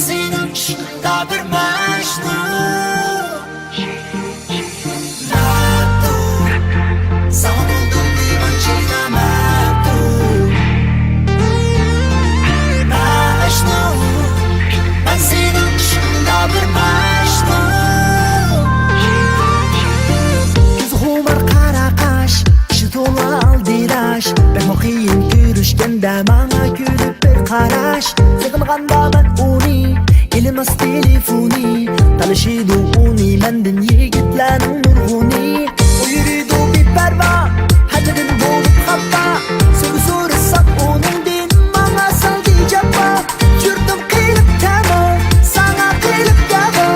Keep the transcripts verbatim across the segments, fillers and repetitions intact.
سېنىڭ ئىشقىڭدا بىر مەجنۇن. مەپتۇن، ساڭا بولدۇم دىۋان، چېگرا مەپتۇن. مەجنۇن، مەن سېنىڭ ئىشقىڭدا بىر مەجنۇن. كۆزى خۇمار قارا قاش، ئىچى تولا ئالدىراش. بەكمۇ قىيىن كۆرۈشكەندە ماڭا كۈلۈپ بىر قاراش. سېغىنغاندا مەن ئۇنى، ئېلىماس تېلېفونى. تالىشىدۇ ئۇنى مەندىن يىگىتلەرنىڭ نۇرغۇنى. ئۇ يۈرىدۇ بىپەرۋا، ھەددىدىن بولۇپ خاپا. سۆيگۈ سورىسام ئۇنىڭدىن، ماڭا سالدى جاپا. يۈردۈم قىلىپ تەما، ساڭا قىلىپ داۋا.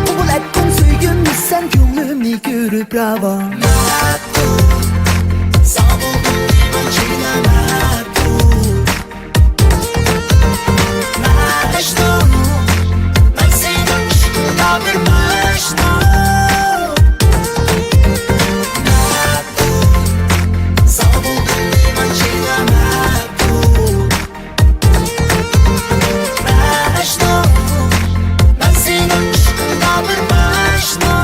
قوبۇل ئەتكىن سۆيگۈمنى سەن، كۆڭلۈمنى كۆرۈپ راۋا. مەپتۇن، ساڭا بولدۇم دىۋان، چېگرا مەپتۇن. مەجنۇن، مەن سېنىڭ ئىشقىڭدا بىر مەجنۇن. مەپتۇن، ساڭا بولدۇم دىۋان، چېگرا مەپتۇن. مەجنۇن، مەن سېنىڭ ئىشقىڭدا بىر مەجنۇن.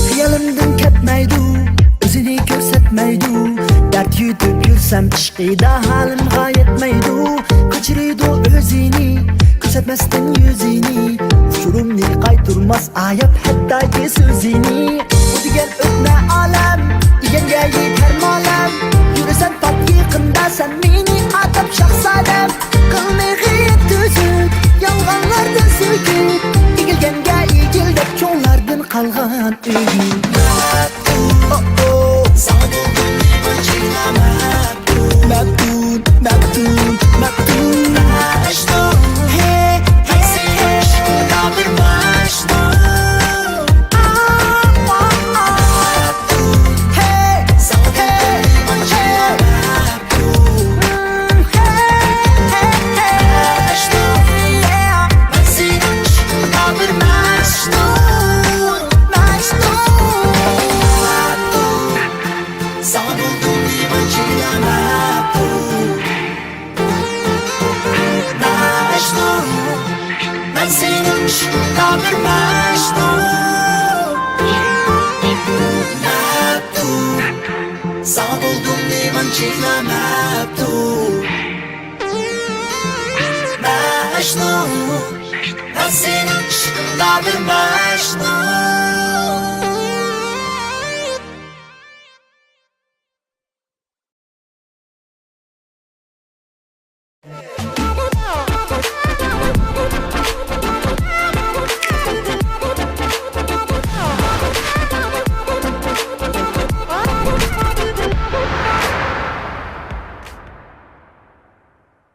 خىيالىمدىن كەتمەيدۇ، ئۆزىنى كۆرسەتمەيدۇ. دەرد يۇتۇپ يۈرسەم، ئىشقىدا ھالىمغا يەتمەيدۇ. قاچۇرىدۇ ئۆزىنى، كۆرسەتمەستىن يۈزىنى. ئۇچۇرۇمنى قايتۇرماس، ئاياپ ھەتتاكى سۆزىنى. ئۇ دېگەن ئۆتمە ئالەم، دېگەنگە يېتەر مالەم. يۈرىسەن پات يېقىندا سەن مېنى ئاتاپ شاھزادەم. قىلمىغىن تۈزۈك، يالغانلاردىن سۆكۈپ. ئېگىلگەنگە ئېگىل دەپ چوڭلاردىن قالغان ئۆگۈت. مەپتۇن، ئو-ئو. ساڭا بولدۇم دىۋان، چېگرا مەپتۇن. مەپتۇن، مەپتۇن، مەپتۇن. مەجنۇن، ھەي، ھەي، سېنىڭ ئىشقىڭدا بىر مەجنۇن. مەپتۇن، ھەي، ساڭا بولدۇم دىۋان، چېگرا مەپتۇن. ساڭا بولدۇم دىۋان، چېگرا مەپتۇن. مەجنۇن، مەن سېنىڭ ئىشقىڭدا بىر مەجنۇن. مەپتۇن، ساڭا بولدۇم دىۋان، چېگرا مەپتۇن. مەجنۇن، مەن سېنىڭ ئىشقىڭدا بىر مەجنۇن.